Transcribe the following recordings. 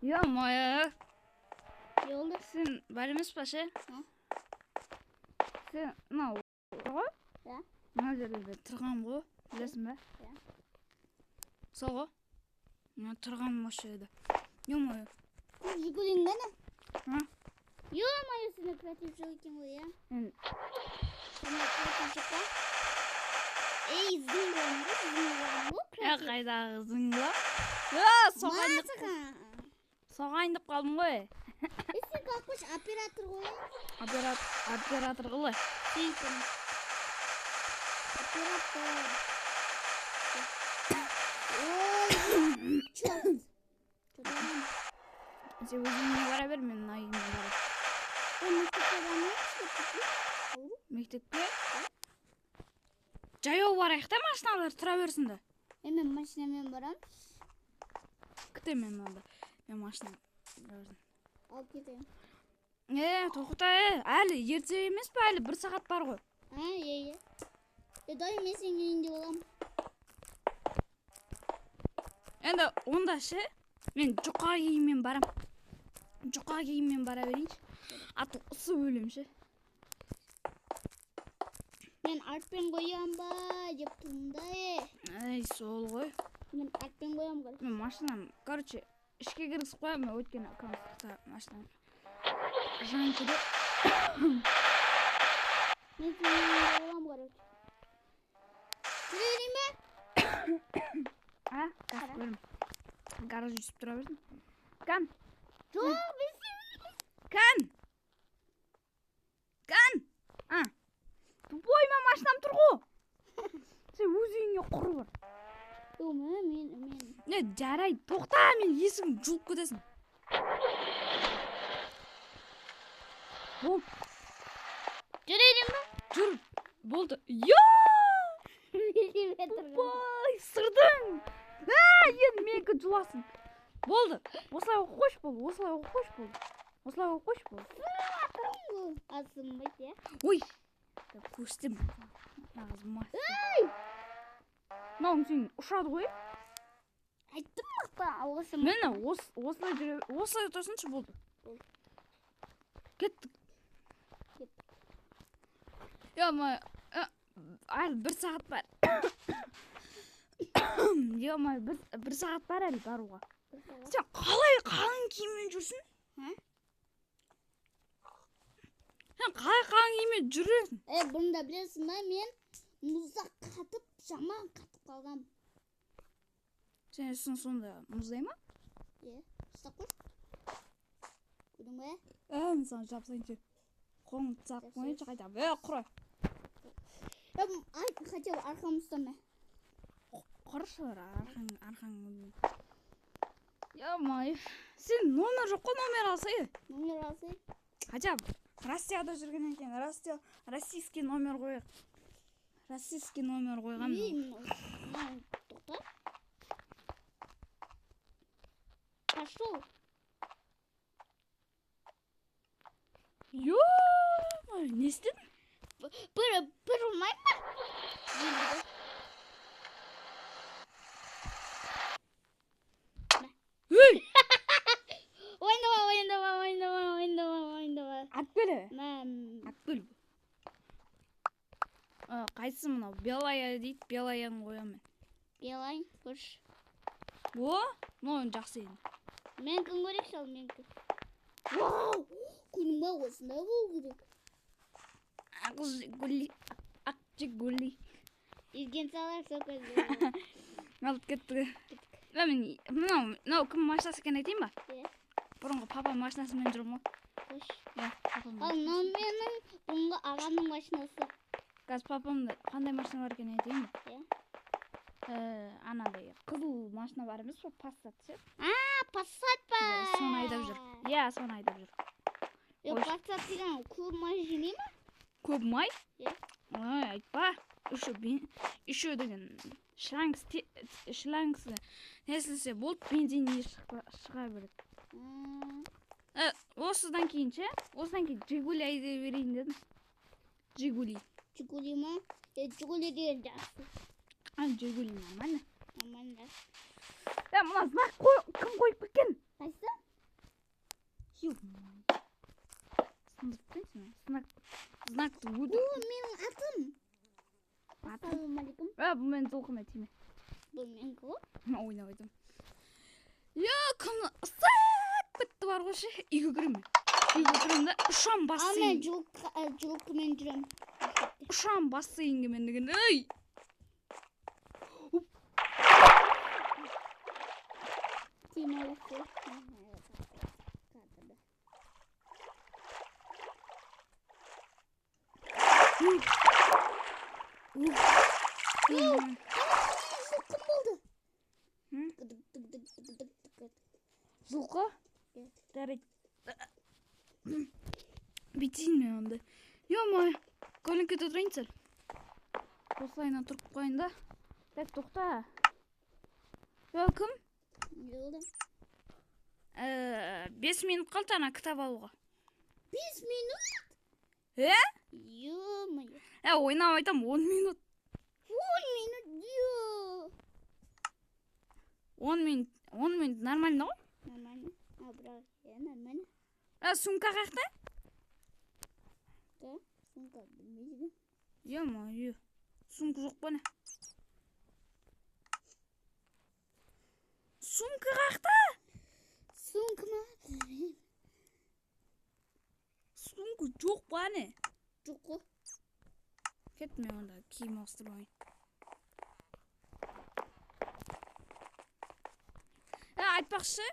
Ё-моё. Не болды? Сен бар емес па ше? Сен мынау ғой? Иә. Мына жерде тұрғанмын ғой, білесің бе? Иә. Сол ғой. Мен тұрғанмын осы жерде. Ё-моё. Жигулиң ғана. А? Ё-моё, сенде креатив жоқ екен ғой, иә? Мен Сенде креатив жоқ па? Ей, зыңғылан ғой, зыңғылан ғой, креатив. Қайдағы зыңғыла? Мазаға. Соғайын деп қалдым ғой. Сен какой оператор ғой? Оператор қалай? Сен оператор. Ой, черт. Сен өзің бара бер, мен мына үйіме барамын. Мектепке бармаймыз ба? Мектепке? Жаяу барайық та, машиналар тұра берсін де. Мен машинамен барамын. Күтемін мен онда. Мен машина алып кетемін. Тоқта, әлі ерте емес пе, әлі 1 сағат бар ғой. Иә. Дай мен сенің үйіңде боламын. Енді онда ше, мен жұқа киіммен барам. Жұқа киіммен бара берейінші. А то ысып өлем ше. Мен артпен қоям ба деп тұрмын да. Ай, сол ғой. Мен артпен қоям ғой. Мен машинам, короче, ішке кіргізіп қоямын, өйткені конструкция машинам жанып кетеді. Мен сенің үйіңде боламын, короче. Жүре берейін бе? А, қазір көремін. Гараж түсіп тұра берсін. Кан. Жоқ, мен сенің. Кан. Кан. А. Тупой ма, машинам тұр ғой. Сен өз үйіңе құр бар. Жоқ, мен. Не, жарайды, тоқта, мен есігін жұлып кетесің. Болды. Жүре берейін бе? Жүр, болды. Йо! Тупой, сырдың. Енді менікі жұласың. Болды. Осылай оқып қойшы болды, осылай оқып қойшы болды. Осылай оқып қойшы болды. Асынбайды, иә? Ой, деп көрсетемін. Нағыз мастер. Мынауың сен ұшады ғой? Айттым мақта, осы Міне, осылай жүре, осылай тұрсыншы болды. Болды. Кеттік. Кеттік. Ё-моё, әлі 1 сағат бар. Ё-моё, 1 сағат бар әлі баруға. Сен қалай қалың киіммен жүрсің? Сен қалай қалың киіммен жүресің? Бұрында білесің ба, мен мұзда қатып, жаман қатып қалғам. Сен үстің сонда мұздай ма? Е, ұстап қой. Көрдің бе? Мен саған жапсайыншы. Қолыңды ұстап қояйыншы қайта. Құрай. Хотя бы арқамды ұстама. Құрышы бар, арқаң. Ё-моё. Сен номер жоқ қой, номер алсай. Номер алсай. Хотя бы Россияда жүргеннен кейін российский номер қояйық. Российский номер қойған. Ей, тоқта. Пошел. Ё-моё, не істедің? Бір ұмай ма? Ей! Ойнама, ойнама, ойнама, ойнама, ойнама. Алып кел. Мәм. Алып кел. Қайсысы мынау? Белая дейді, белаяны қоямын мен. Белай, қош. О, мынау жақсы енді. Менікін көрейікші ал, менікі. Вау! Көрдің бе, осындай болу керек. Ақ Жигули, ақ Жигули. Езген салар сол кезде. Алып кеттік. Мен мынау кім машинасы екенін айтайын ба? Иә. Бұрынғы папам машинасымен жүрмін ғой. Қош. Иә, папам. Ал мынау менің бұрынғы ағамның машинасы. Қазір папамда қандай машина бар екенін айтайын ба? Иә. Анандай қызыл машина бар емес пе, Passat ше? А, Passat па? Иә, соны айдап жүр. Иә, соны айдап жүр. Е, Passat деген көп май жемей ма? Көп май? Иә. Ой, айтпа. Еще деген шлангысы тесілсе болды, бензин шыға береді. Осыдан кейін ше? Осыдан кейін Жигули айдай берейін дедім. Жигули. Жигули ма? Жигули деген жақсы. А, Жигули нормально. Нормально. Мына знак кім қойып кеткен? Қайсы? Сындырып қойсың. Знакты өтіп. О, менің атым. Ассалаумағалейкум. Ә, бұл менің жылқым, тиме. Бұл менікі ғой. Мен ойнап айтамын. Я, күн ысып бітті бар ғой ше. Үйге кіремін. Үйге кіремін да ұшам Ал мен бассейн. жылқымен жүремін. Ұшам бассейнге мен деген. Ей! Тиме. Жылқым болды. Жылқы? Жарайды. Бүйтейін мен онда. Ё-моё, көлеңкеде отырайын сәл. Осылайынан тұрып қояйын да. Так, тоқта. Ё, кім? Не болды? 5 минут қалды ана кітап алуға. 5 минут? Е? Ё-моё. Ойнап айтам, 10 минут. 10 минут, ё. 10 минут, 10 минут нормально ғой? Нормально. А, бірақ, иә, нормально. Сумка қаяқта? Да, сумка білмейді. Ё-моё. Сумка жоқ па не? Сумка қаяқта? Сумка ма? Білмеймін. Сумка жоқ па не? Жоқ қой. Кеттім мен онда киім ауыстырып алайын. Айтпақшы,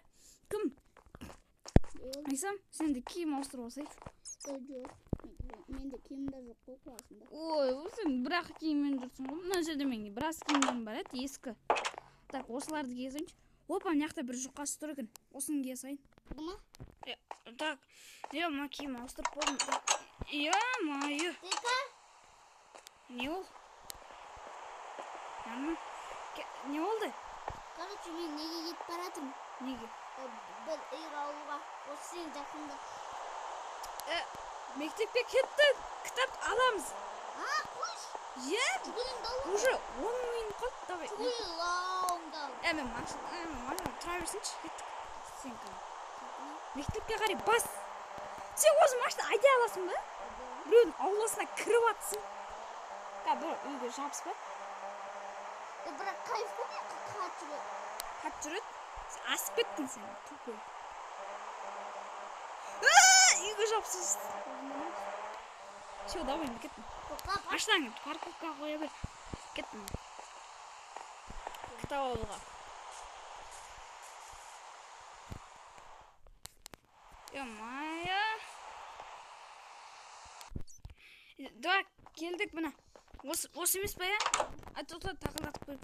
кім? Айсам, сен де киім ауыстырып алсай. Жоқ. Менде киім де жоқ қой классымда. Ой, сен бірақ киіммен жүрсің ғой. Мына жерде менде біраз киімдерім бар еді, ескі. Так, осыларды кие салайыншы. Опа, мына жақта бір жұқасы тұр екен. Осыны кие салайын. Бұны? Так, мына киім ауыстырып болдым. Ё-моё. Дека. Не ол? Нормально. Не болды? Короче, мен неге кетіп баратырмын? Неге? Бір үй ауылға. Осы сен жақында. Мектепке кеттік. Кітап аламыз. А, қойшы. Е, Жүгірейін да. уже 10 минут қалды. Давай. Жүгірейін лауында. Мен машина тұра берсінші. Кеттік. Сен кім? Мектепке қарай бас. Сен өзің машина айдай аласың ба? Біреудің ауласына кіріп атсың. Бір үйге жабыспа. Бірақ кайф қой, мен қатты жүреді. Қатты жүреді? Сен асып кеттің сен, тупой. Үйге жабысыз. Все, давай, мен кеттім. Машинаңды парковкаға қоя бер. Кеттім. Кітап алуға. Ё-моё. Давай, келдік мына. Осы емес па, иә? Тоқта, тақылдатып қойып.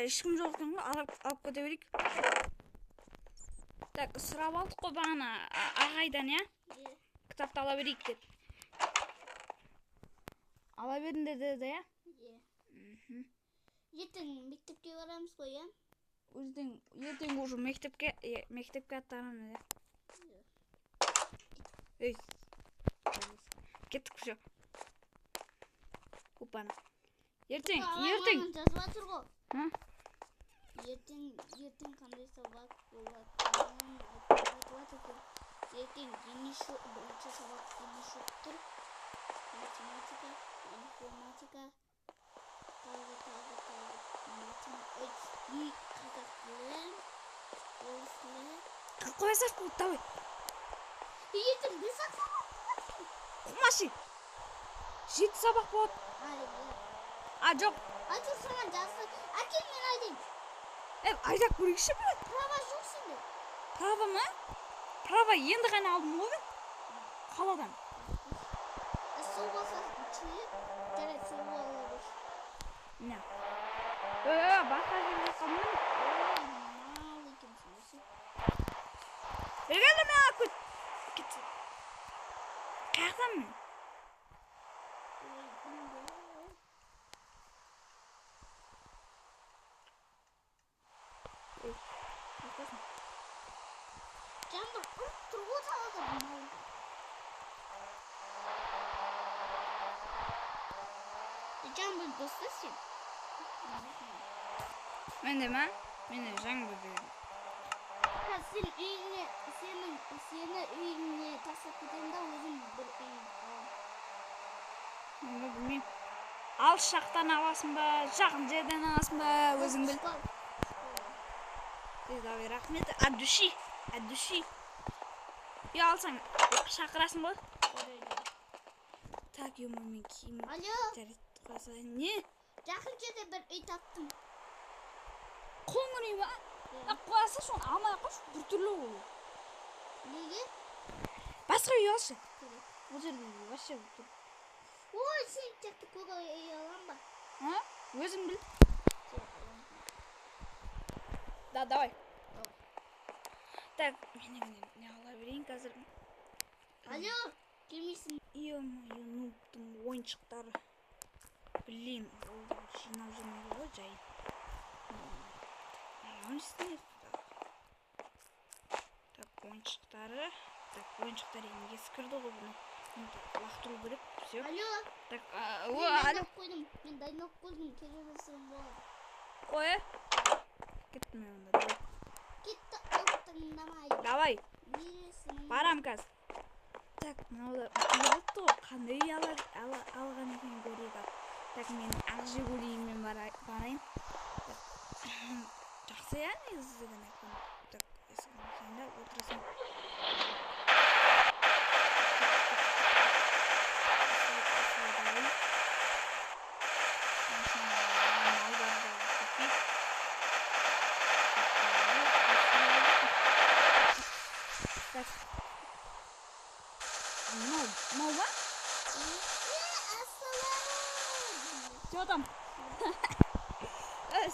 Ешкім жоқ екен ғой, алып кете берейік. Так, сұрап алдық қой бағана ағайдан, иә? Кітапты ала берейік деп. Ала беріңдер деді, иә? Иә. Ертең мектепке барамыз ғой, иә? Ертең уже мектепке аттанамыз, иә? Ей. Кеттік, все. Опана. Ертең. Жазып жатыр ғой. Ертең қандай сабақ болатынын айтып жатыр. Ертең бірінші сабақ дене шынықтыру, математика, информатика, тағы, қазақ тілі, орыс тілі. Қоя салшы болды, давай. Ертең бір сабақ болады. Қумашы. 7 сабақ болады. А, жоқ. Жоқ, саған жазды. Әкел, мен айдайын. Айдап көрейікші бір. Права жоқ сенде. Права ма? Права енді ғана алдым ғой мен. Қаладан. Су болса, ше? Жарайды, су бола бер. Міне. Басқа жерге қалдым ба? Мал екенсің осы. Бергенде мен алып кет. Кет. Қаяқтан мен? Жаңбыр ұрып тұр ғой далада. Жаңбыр досы сен? Менде ма? Менде жаңбыр деген. Сен үйіңе, сені үйіңе тастап кетемін да, өзім бір үй аламын. Оны білмеймін. Алыс жақтан аласың ба, жақын жерден аласың ба, өзің біл. Давай, рахмет. От души, от души. Үй алсаң, шақырасың ғой. Так, ё, мен киім. Алло. Жарайды, қоя салайын. Не? Жақын жерде бір үй таптым. Қоңыр үй ма? Қоя салшы, оны алмай ақ қойшы, біртүрлі ол. Неге? Басқа үй алшы. Бұл жерде вообще біртүрлі. Ой, сен жақты көк үй алам ба? А? Өзің біл. Да, давай. Так, мен не ала берейін қазір. Алло, келмейсің. Ё-моё, нубтың ойыншықтары. Блин, ол жинап жүрмейді ғой жай. Так, ойыншықтары. Так, ойыншықтар енді ескірді ғой бұны. Бұны лақтыру керек. Всё. Алло. Так, алло. Мен дайындап қойдым, келе берсең болады. Қой. Кеттім мен онда. Давай. Кетті, алып тыңдамай. Давай. Бересің. Барам қазір. Так, мынау да үй алыпты ғой. Қандай үй алған екен көрейік ал. Так, мен ақ Жигулиіммен барайын. Так, жақсы иә негізі деген айтқан. Так, есігін ашайын да отырасың. Так. Мынау ба? Чё там?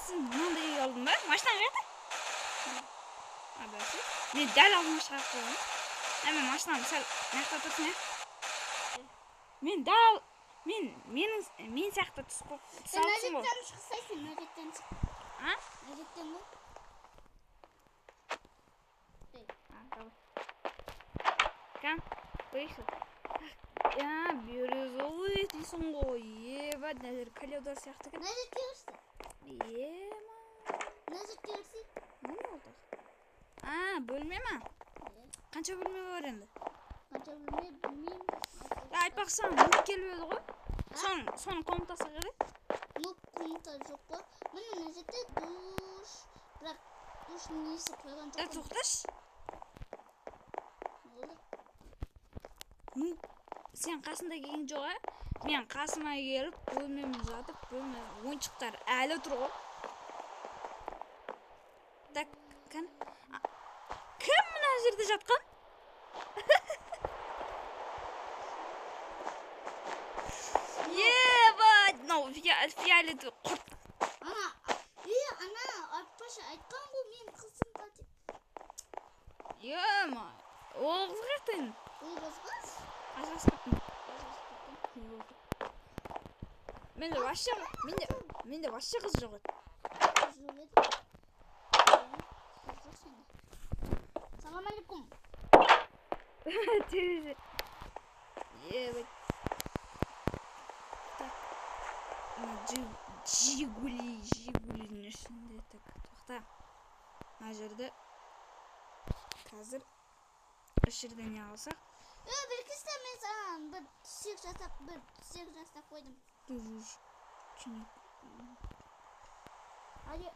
Сен мынандай үй алдың ба? Машинаң қайда? А, бәсе. Мен дәл алдыма шығарып қойғанмын. Мен машинам сәл мына жақта тұрсын, иә? Мен дәл, мен, менің, мен сияқты түс қойып, түс Сен алыпсың ғой. мына жақтан шықсай, сен мына жақтан шық. А? Мына жақтан ғой. А, давай. Кән, көрейікші. Я, бирюзовый дейсің ғой. Ебать, мына жер коридор сияқты екен. Мына жерге кірсін. Ема. Мына жерге кірсін. Мынау не болды? А, бөлме ма? Қанша бөлме бар енді? Қанша бөлме білмеймін. Айтпақшы, саған нуб келіп еді ғой. Соның комнатасы қайда? Нуб комната жоқ қой. Міне мына жерде душ. Бірақ душ несі қойған жоқ. Тоқташы. Не болды? Нуб, сен қасында келген жоқ, ә? Мен қасыма келіп, бөлмеме жатып, бөлме ойыншықтар әлі тұр ғой. Так, кәне. Кім мына жерде жатқан? Ебать, мынау фиолетовый құрт. Ана, ана, айтпашы, айтқан ғой мен қызым ба деп. Ема, ол қыз қаяқта енді? Ол қыз ба? Ажырасып кеттім. Менде вообще, менде, менде вообще қыз жоқ еді. Қыз жоқ еді. Қыз жоқ сенде. Салам алейкум. Терезе. Ебать. Так. Мына Жигули, Жигулидің ішінде. Так, тоқта. Мына жерде қазір осы жерде не алсақ? Бір кісі мен саған бір түсек жасап, бір түсек жасап қойдым. Али,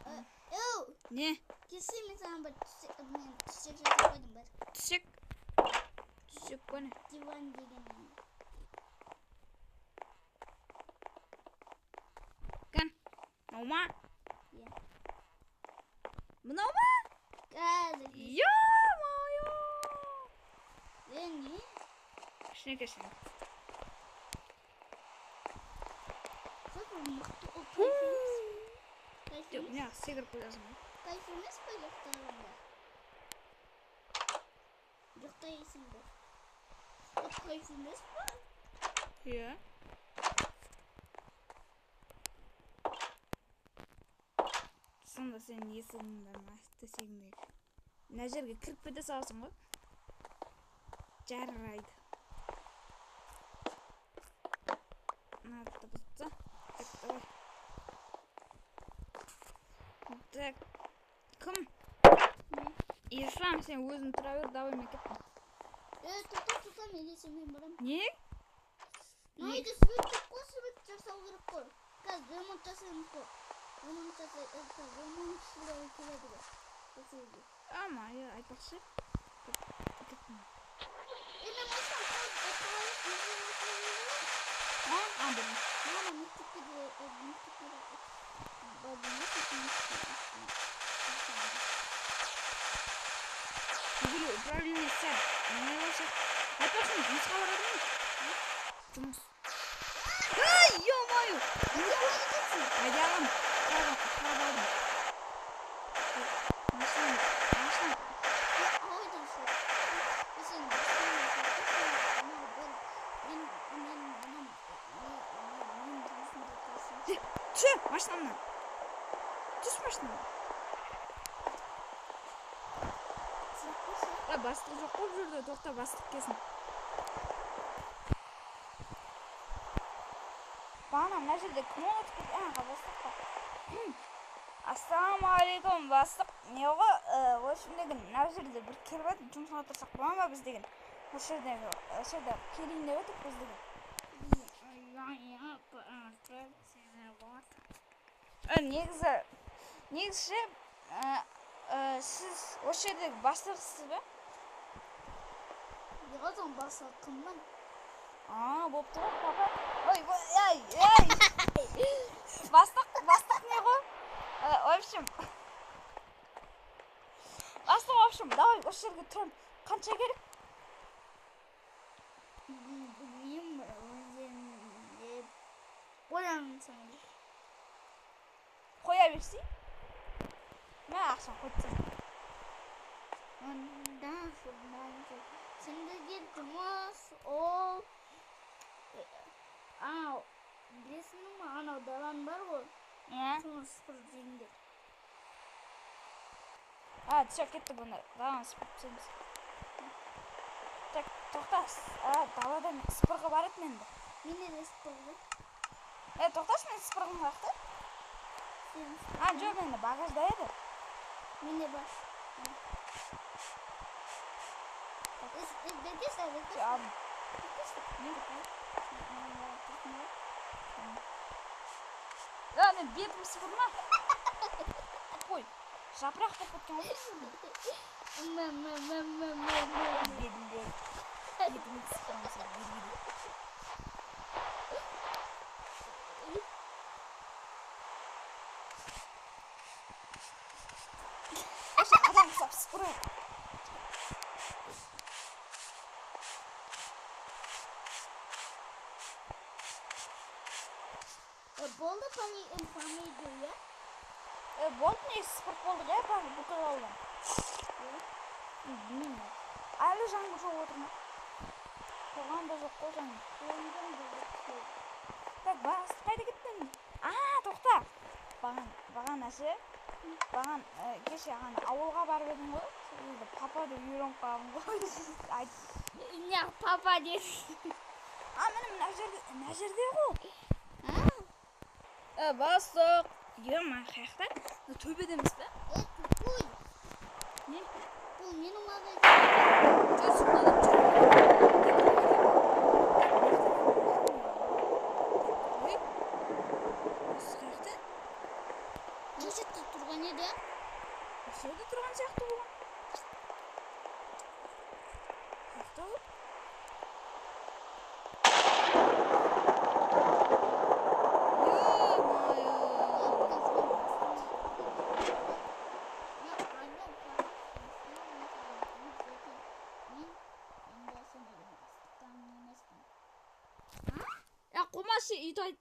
Не? Кесе мен саған бір түсек, мен түсек жасап қойдым бір. Түсек? Түсек қой не? Диван деген. Кән, мынау ма? Иә. Мынау ма? Қазір. Ё-моё! Не? Кішкене, кішкене. Мықты ол кайф емес. Кайф Жоқ, емес. мына секіріп қоясың ғой. Кайф емес па ұйықтағанда? Ұйықтайсың ба? Ол кайф емес па? Иә. Сонда сен есігің бар ма? Төсегіңдегі. Мына жерге кіріп кете саласың ғой. Жарайды. Мына бұзса. Так, давай. Так, кім? Не? Ислам, сен өзің тұра бер, давай мен кеттім. Тоқта, тоқта, мен де сенімен барамын. Не? Мына үйде свет жоқ қой, свет жасау керек қой. Қазір ремонт жасаймыз қой. Ремонт жасай, ремонтшылар келеді ғой. Осы үйге. Ама, айтпақшы. Кеттім. Мен машинам қалай, А, а, білмеймін. Мама мектепке де, мектепке де бардым ба, сосын. Бүкіл управление сәл оңайлау сияқты. Айтпақшы, мен жұмысқа барады ма? Жұмыс. Ай, ё-моё! Айдай аламын. Құрап алдым. Машинам, машинам. Ауылдан шығып. Сен машинаны бол. Мен мен анам мен жұмысымда тұрсын. Түс машинамнан. Түс машинамнан. А, бастық жоқ қой бұл жерде. Тоқта, бастық келсін. Бағана мына жерде кім өтіп кетті? А, бастық қой. Ассалаумағалейкум, бастық. Не ғой, в общем деген мына жерде бір келіп жатыр, жұмысқа отырсақ бола ма біз деген. Осы жерде, осы жерде келейін деп отырмыз біз деген. Негізі, негізі ше, сіз осы жердегі бастықсыз ба? Неғылсаң бастық кіммін? А, болыпты ғой, папа. Ой, ой, ай, ай. Бастық, бастық не ғой? В общем, бастық, в общем, давай осы жерге тұрамын. Қанша керек? Білмеймін, өздерің ойлансаңдар. Қоя берсей. Мә, ақшаны қойып тастайсың. Онда сондан соң сендерге жұмыс ол анау білесің бе, анау далаң бар ғой, Иә. соны сыпырып жіберіңдер. А, всё, кеттік онда. Даланы сыпырып тастаймыз. Так, тоқта. А, далада сыпырғы бар еді менде. Менде де сыпырғы. Тоқташы, менің сыпырғым қаяқта? Сен А, жоқ, менде багажда еді. Менде бар. Бергеші, бергеші. Алдым. Бергеші. Не? Мен А, мен бетім сыпырма. Ой, жапырақ болып кеткен ғой. Мә, мә, мә, мә, мә, мә. Бетімде. Бетімді сыпырамын сен, бергеде. Вообще, адам ұқсап сыпыру. Болды помидор, иә? Болды, негізі сыпырып болдық, иә, бүкіл ауылдан. Білмеймін. Әлі жаңбыр жауып отыр ма? Қоған да жоқ қой жаңбыр. Так, бастық қайда кетті енді? А, тоқта. Бағана ше, баған, кеше ана ауылға барып едім ғой. Сол кезде папа деп үйреніп қалғанмын ғой. Айт. Не, папа деп. А, міне мына жерде, мына жерде ғой. Бастық. Ё-моё, қаяқта? Мына төбеде емес пе? Тупой. Не? Бұл менің магазинім. Жоқ, сонда да жүр. Ой. Осы қаяқта? Мына жерде тұрған еді. Осы жерде тұрған сияқты болған. Қаяқта ол? Ё-моё. Қомашы, ит айт.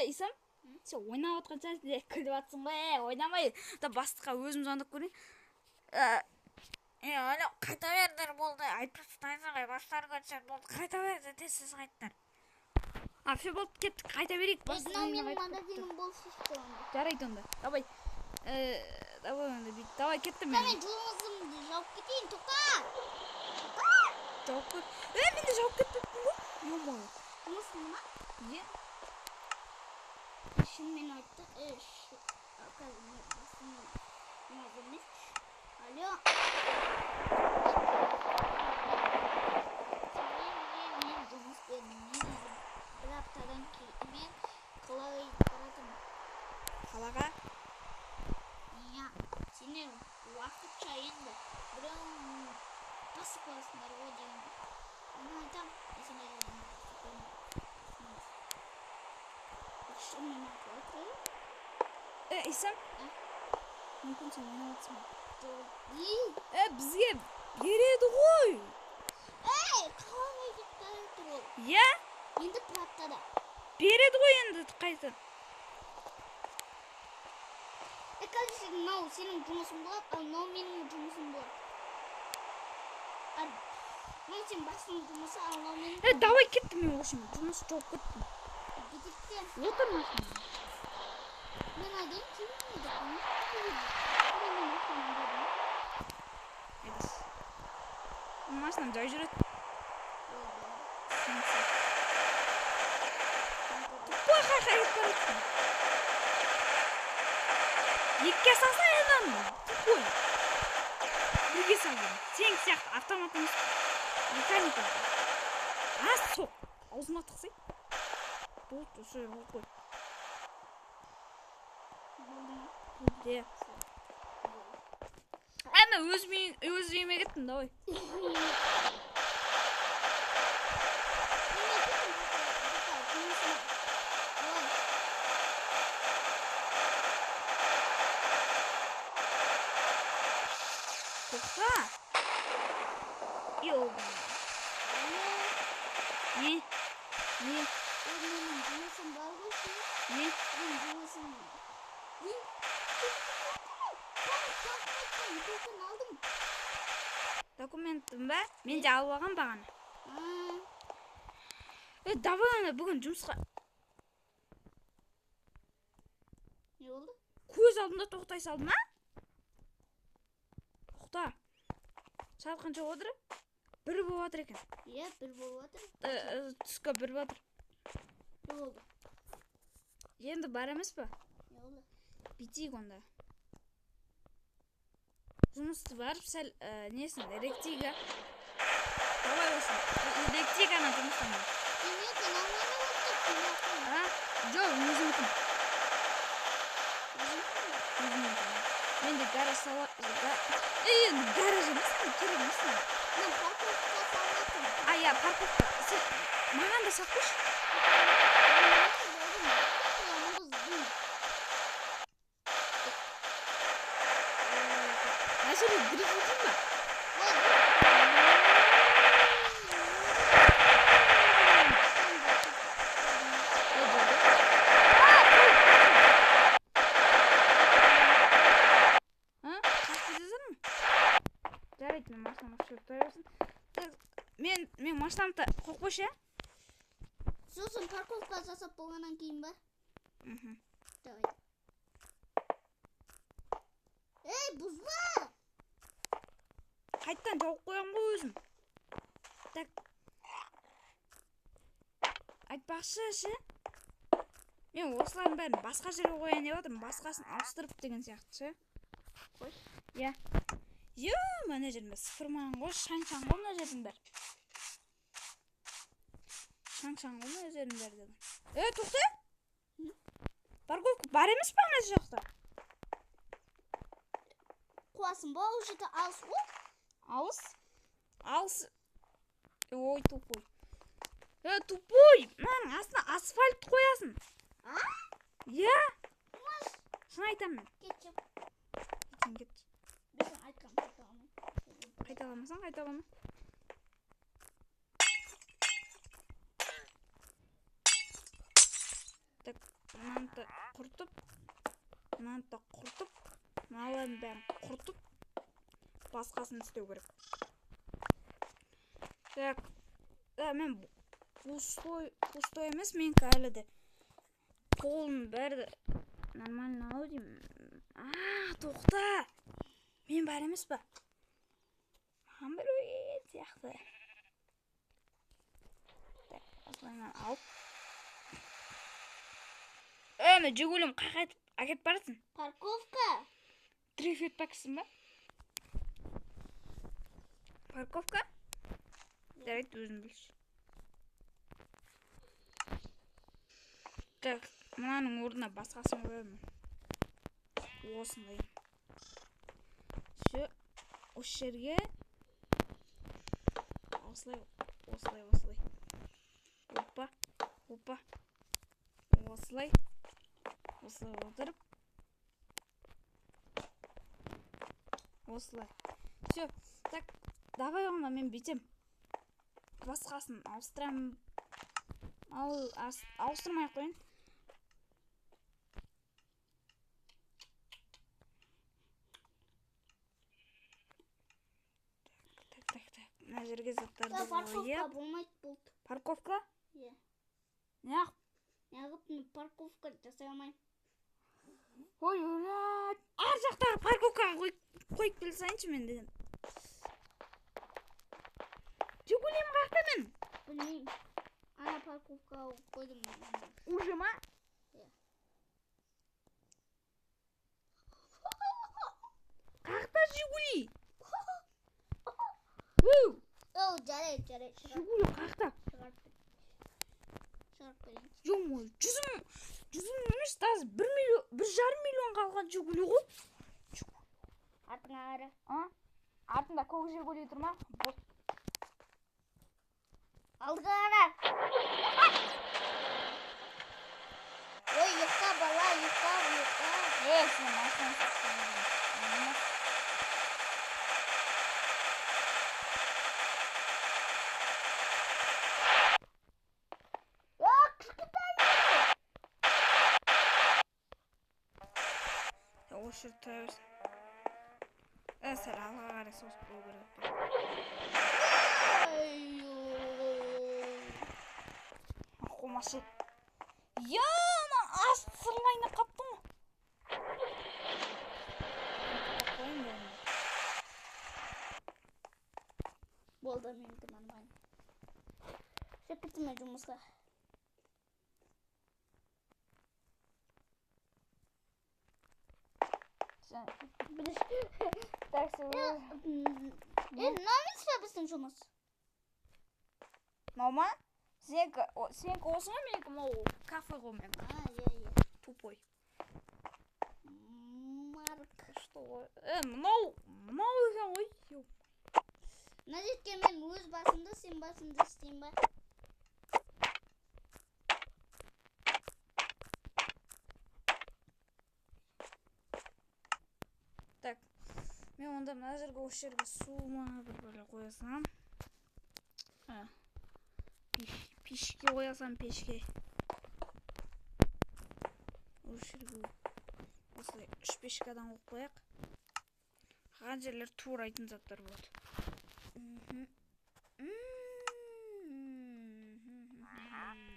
Исам, сен ойнап отқан шығарсың, күліп жатсың ғой, ойнамай. Да бастыққа өзім звондап көрейін. Алло, қайта беріңдер болды. Айтып тастайсың ғой, бастары көрсе болды. Қайта беріңдер, тез тез қайтыңдар. А, все болды, кеттік, қайта берейік. Бастықтың Мынау үйіне менің қайтып кеттік. магазинім болып шешті онда. Жарайды онда. Давай. Давай онда бүйт. Давай, кеттім мен. Мен жұмысымды жауып кетейін, тоқта. Жауып кет. Мен де жауып кетпеппін ғой. Ё-моё. Жұмысың ма? Не? Шынымен айтты. Қазір мен басым емес. Алло. Мен жұмыс бердім. Мен бір аптадан кейін мен қалаға кетіп баратырмын. Қалаға? Иә. Сендер уақытша енді біреуің басып қоясыңдар ғой деген. Мен айтам, мен сендерге басып қоймын. Мен айтып отырайын. Исам? А? Мүмкін сен ойнап жатсың ба? Жоқ. Бізге береді ғой. Ей, қалаға кетіп бара жатыр ол. Иә? Енді бір аптада. Береді ғой енді қайта. Қазір мынау сенің жұмысың болады, ал мынау менің жұмысым болады. Ал мынау сенің басының жұмысы, ал мынау менің. Давай кеттім мен, в общем, жұмыс жоқ кеттім. Кетеді. Отыр машинада. Мен айдайын, сен айда. Мен машинам дедім. Айдас. Машинам жай жүреді. Тупой қайқа кетіп бара жатсың. Екіге салсаң енді аны, тупой. Бірге салдым. Сен сияқты автомат емес. Механика. А, соқ. Аузыма тықсай. Болды, осы жерге қойып қой. Болды ма? Болды. Әне, өз үйіме кеттім, давай. Мен кеттім пока жұмысыма. Давай. Тоқта. Йоу. Алло. Не? Не? Ол менің жұмысым бар ғой ше. Не? Менің жұмысым. Мен документін алдым. Документім ба? Мен де алып алғам бағана. Давай ана бүгін жұмысқа. Не болды? Көз алдымда тоқтай салдым, а? Тоқта. Сағат қанша болып жатыр? 1 болып жатыр екен. Иә, 1 болып жатыр. Түскі 1 болып жатыр. Не болды? Енді бар емес па? Не болды? Бүйтейік онда. Жұмысты барып сәл несін, реттейік, а? Давай осы. Реттейік ана жұмыстан. Сенікі нормально болып тұр, сенікі. А? Жоқ, өзімдікін. Өзіңдікі ме? Өзімдікін. Мен де гараж сала-, енді гараж емес, енді керек емес маған. Мен парковка салып жатырмын. А, иә, парковка. Сен маған да салып қойшы. Мына жерде дрифт етейін ба? Жарайды, мен машинамды осы жерге тұра берсін. Мен машинамды қойып қойшы, иә? Сосын парковка жасап болғаннан кейін ба? Мхм. Давай. Ей, бұзба! Қайттан жауып қоямын ғой өзім. Так. Айтпақшы ше, мен осылардың бәрін басқа жерге қояйын деп жатырмын, басқасын ауыстырып деген сияқты ше. Қойшы. Иә. Е, мына жердің бәрі сыпырмаған ғой, шаң-шаң ғой мына жердің бәрі. Шаң-шаң ғой мына жердің бәрі деген. Тоқта! Парковка бар емес па ана жақта? Қуасың ба, ол жерде алыс ғой? Алыс? Алыс. Ой, тупой. Тупой! Мынаның астына асфальт қоясың. А? Иә. Шын айтамын мен. Кетші. Кетсең кет. Мен саған айтқанмын, қайталамай. Қайталамасаң, қайталама. Так, мынаны да құртып, мынаны да құртып, мыналардың бәрін құртып, басқасын істеу керек. Так, мен пустой емес, менікі әлі де. Қолым бәрі де нормально ау деймін. А, тоқта! Мен бар емес па? Маған бір ой сияқты. Так, осылайынан алып. Мен Жигулім қақайтып әкетіп барасың. Парковка. Дрифт етпексің ба? Парковка? Жарайды, өзің білші. Так, мынаның орнына басқасын қоямын. Осындай. Все, осы жерге осылай, осылай, осылай. Опа, опа. Осылай. Осылай отырып. Осылай. Все, так, давай онда мен бүйтем. Басқасын ауыстырамын. Ауыстырмай ақ қояйын. Так, так, так. Мына жерге заттарды қойып. Парковка болмайды болды. Парковка? Иә. Неғып? Неғып мен парковка жасай алмаймын. Ой, өлә. Ар жақтағы парковканы қойып келе салайыншы мен деген. Жигулиім қаяқта мен? Білмеймін. Ана парковкаға қойдым. Уже ма? Иә. Қаяқта Жигули? Өу! Оу, жарайды, жарайды. Жигули қаяқта? Шығарып бер. Шығарып берейінші. Ё-моё, жүз мың емес, даже бір миллион, бір жарым миллион қалған Жигули ғой. Артыңа қара. А? Артында көк Жигули тұр ма? Бос. Алдыға қара. Ой, ұйықта, бала, ұйықта, ұйықта. Ей, сен машинаны соқтың. Осы жерде тұра берсін. Сәл алға қарай созып қою керек. Қомашы. Я, ана ас сырлайына қаптың ғой. Қояйын ба енді? Болды, менікі нормально. Все, кеттім мен жұмысқа. Так, сен Мынау емес пе біздің жұмыс? Мынау ма? Сенікі осы ғой, менікі мынау кафе ғой менікі. А, иә, иә. Тупой. Марк. Что? Мынау екен ғой. Мына жерге мен өз басымды, сен басымды істеймін ба? Так, мен онда мына жерге, осы жерге су ма бір бөле қоя саламын. Пешке қоя саламын, пешке. Осы жерге осылай үш пешкадан қойып қояйық. Қалған жерлер турайтын заттар болады.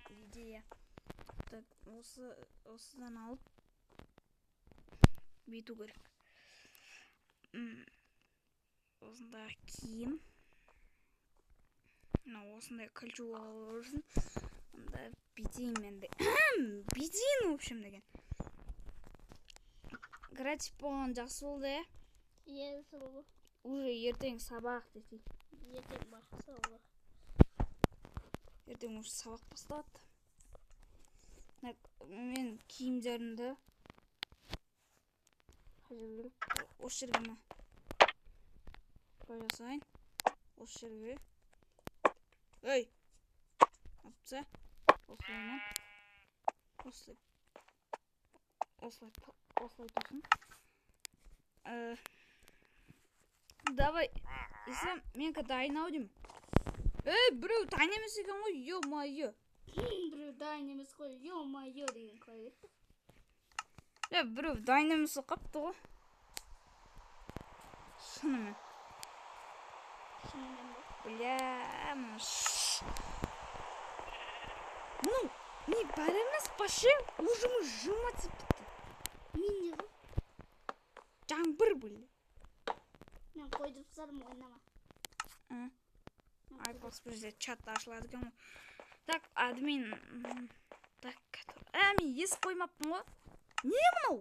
Идея. Так, осыдан алып бүйту керек. Осындай киім. Мына осындай кольчуга алып жүрсін. Онда бүйтейін мен де. Бүйтейін, в общем, деген. Гратис болған жақсы болды, ә? Иә, жақсы болды. Уже ертең сабақ десей. Ертең сабақ. Ертең уже сабақ басталады. Так, мен киімдерімді қай жерге керек? Осы жерге ме? Қоя салайын. Осы жерге. Ей! Апса. Осылай ма? Осылай. Осылай, осылай тұрсын. Давай. Ислам, менікі дайын ау деймін. Ей, біреу дайын емес екен ғой, ё-моё. Біреу дайын емес қой, ё-моё деген қалай кетті? Е, біреу дайын емес болып қапты ғой. Шынымен. Шынымен бе? Бля, мына мынау не бәрі емес, вообще уже мы жиырма тип бітті. Мен не ғой? Жаңбыр, бля. Мен қойдырып тастадым, ойнама. Айпокс бұл жерде чат ашылады екен ғой. Так, админ. Так, мен есік қоймаппын ғой. Не мынау?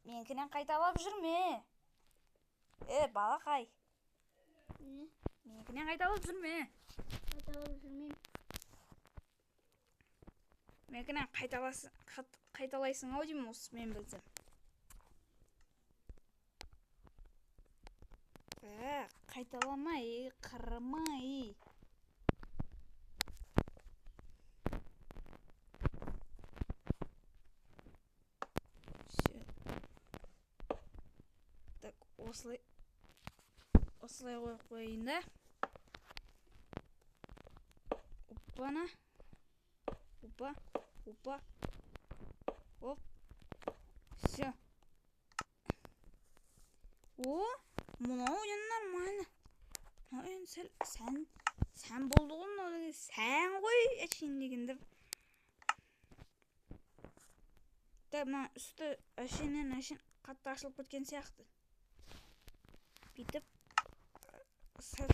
Мен Менікінен қайталап жүрме. Балақай. Не? Менікінен қайталап жүрме. Қайталап жүрмеймін. Менікінен қайталайсың ау деймін осы мен білсем. Қайталамай, қырмай. Всё. Так, осылай қойып қояйын да. Оппана. Опа, опа. Оп. Всё. О, мынау енді нормально. Мынау енді сәл сән болды ғой мынау деген. Сән ғой әшейін дегенде. Так, мына үсті әшейіннен әшейін қатты ашылып кеткен сияқты. Бүйтіп сәл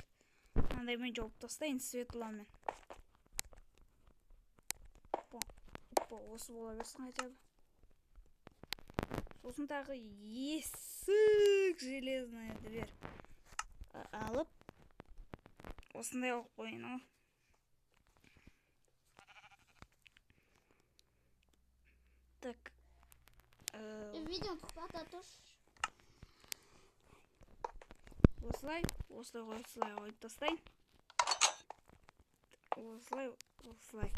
мынандаймен жауып тастайын, светломен. Опа, опа, осы бола берсін хотя бы. Сосын тағы есік железная дверь алып осындай қылып қояйын ау. Так. Видео тоқтата тұршы. Осылай, осылай, осылай қойып тастайын. Осылай, осылай.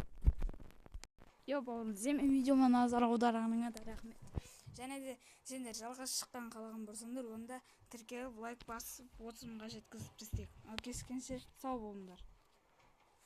Йо, бауырым, сен видеома назар аударғаныңа да рахмет. Және де сендер жалғыз шыққан қалаған болсаңдар, онда тіркеліп, лайк басып, 30 мыңға жеткізіп тастайық. Ал кескенше сау болыңдар.